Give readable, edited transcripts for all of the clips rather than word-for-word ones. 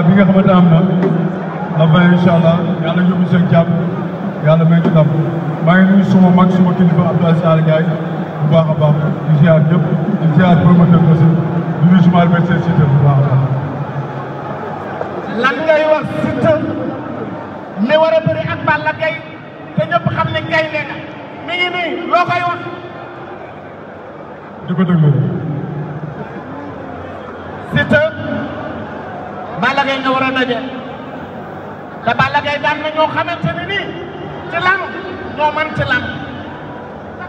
bi nga xamante am na la fin inchallah yàlla yóbbu seen jàmm yàlla may ñu ndam maa ngi nuyu suma mag suma kilifa Abdou Aziz Al Ndiaye bu baax a baax di ziar ñëpp di ziar promoteur aussi di nuyu suma adversaire Siteu bu baax a baax. lan ngay wax Siteu mi war a bëri ak Balla Gaye te ñëpp xam ne gaynde nga mi ngi nii loo koy wax. di ko déglu. Siteu Balla Gaye nga war a daje te Balla Gaye daan na ñoo xamante ne nii ci lan ñoo man ci lan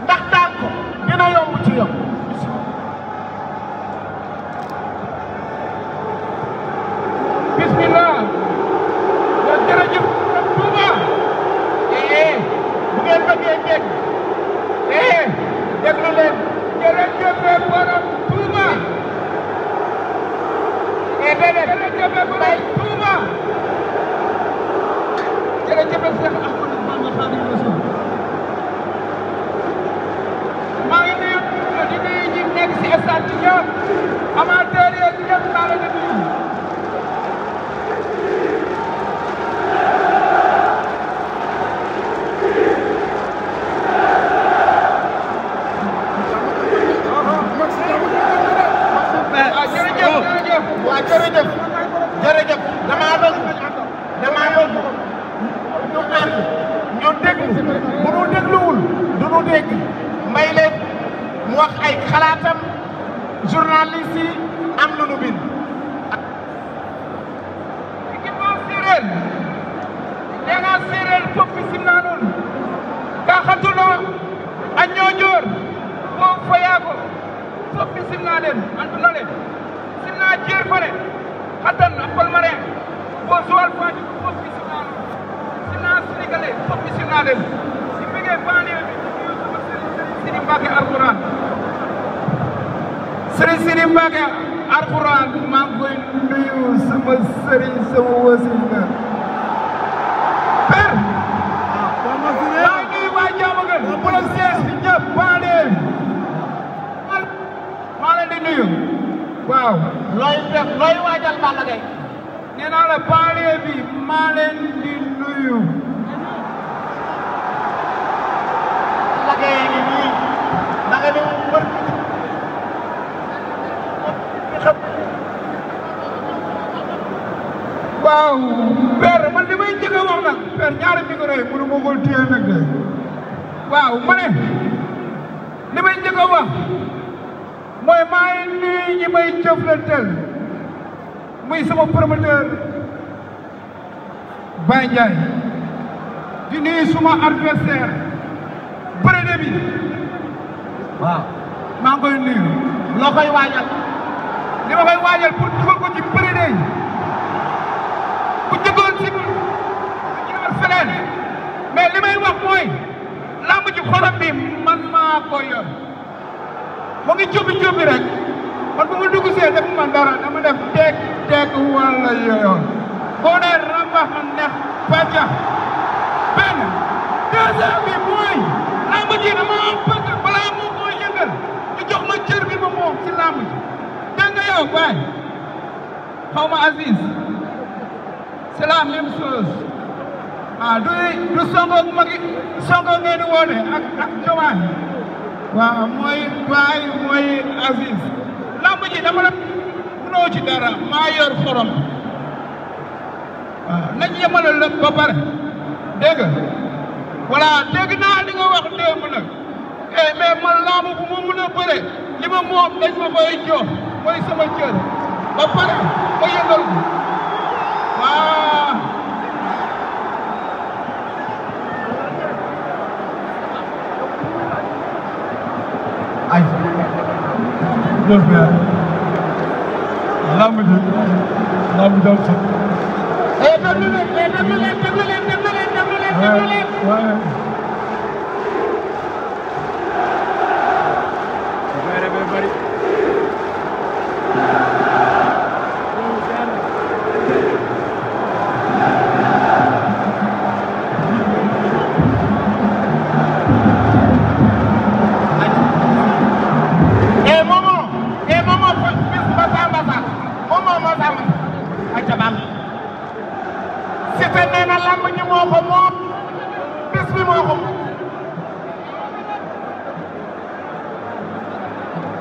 ndax daan ko dina yomb ci yow. bismillah yow jërëjëf Touba bu ngeen bëggee dégg déglu leen jërëjëf borom Touba déedéet jërëjëf Baye Touba jërëjëf Cheikh Ahmadou Bamba Khadimu Rasul maa ngi nuyu di nuyu ñi nekk si stade bi ñëpp amateur yi ñëpp maa ngi leen di nuyu. jërëjëf damaa bëgg bu nu dégluwul du nu dégg may leen mu wax ay xalaatam journaliste yi am lu nu bind. équipement séeréer nee naa séeréer fop bi simnaa nuun ka xatuna a ñoojoor fo fayaago fop bi simnaa leen anduna leen simnaa jeer fane xatan a Palmarin fo Joal Fadiouth fop bi simnaa nuun simnaa sénégalais fop bi simnaa leen si mbégee banlieue bi nuyu sama Serigne Mbacke Alxuraan Serigne Sidi Mbacke Alxuraan maa ngi koy nuyu sama sëriñ sama wasila père maa ngi nuyu waa Diamaguène bu la sees bi ñëpp banlieue maa leen di nuyu waaw looy def looy waajal Balla Gaye nee naa la banlieue bi maa leen di nuyu Balla Gaye ngi nii da nga ñëw wër waaw père man li may njëkk a wax nag père ñaari micro yi mënu ma ko téye nag de waaw ma ne li may njëkk a wax mooy maa ngi nuyu ñi may jëflanteel muy sama promoteur Baye Ndiaye di nuyu suma adversaire bëre bi waaw maa ngi koy nuyu loo koy waajal li ma koy waajal pour dugal ko ci bëre bu jëgoon si ñëwal feneen mais li may wax mooy lamb ci xolam bi man maa ko yor mu ngi jóbi rek man bu ma dugg see def man dara dama def teeg wala yoon boo nee rambax man neex pàccax benn deuxième bi mooy lamb ji dama am bëgg balaa moo ko yëngal ñu jox ma cër bi ma moom ci lamb ji dégg nga yow baay xaw ma Aziz c'est la même chose ah du songo ngeen di woote ak Jomaay waaw mooy Baye mooy Aziz lamb ji dama la mënoo ci dara maa yor xorom waaw nañ yemale lépp ba pare dégg nga voilà dégg naa li nga wax démb nag mais man lamb bu ma mën a bëre li ma moom dañ ma koy jox mooy sama cër ba pare ma yëngal ko waaw ay jëf bien lamb ji daw si déglu leen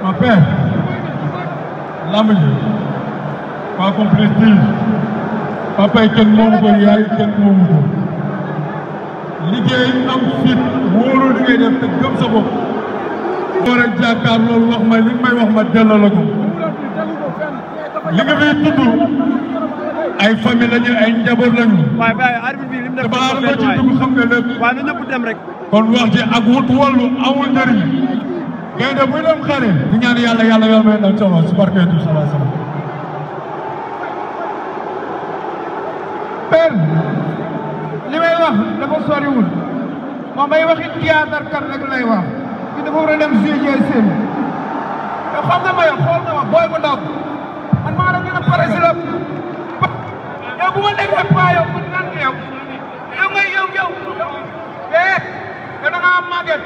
ma père lamb ji pas complété papa yi kenn moomu ko yaay kenn moomu ko liggéey am fit wóolu li ngay def te gëm sa bopp war a jàkkaar loolu wax ma li may wax ma delloo la ko li nga fiy tudd ay famille lañu ay njaboot lañu waaye waaye arbitre bi lim def balaa ma ci dugg xam nga lépp waaye na ñëpp dem rek kon wax ji ak wut wàllu amul njëriñ gaynde buy dem xare di ñaan yàlla yow may ndam sama si barke du sala sama père li may wax dafa soriwul moom may waxi théâtre kat rek lay wax ki dafa war a dem jouer seen te xam nga may xool nga ma booy bu ndaw man maa la gën a pare si la yow bu ma déggee paa yow ku nan yow ngay yow da nga am màgget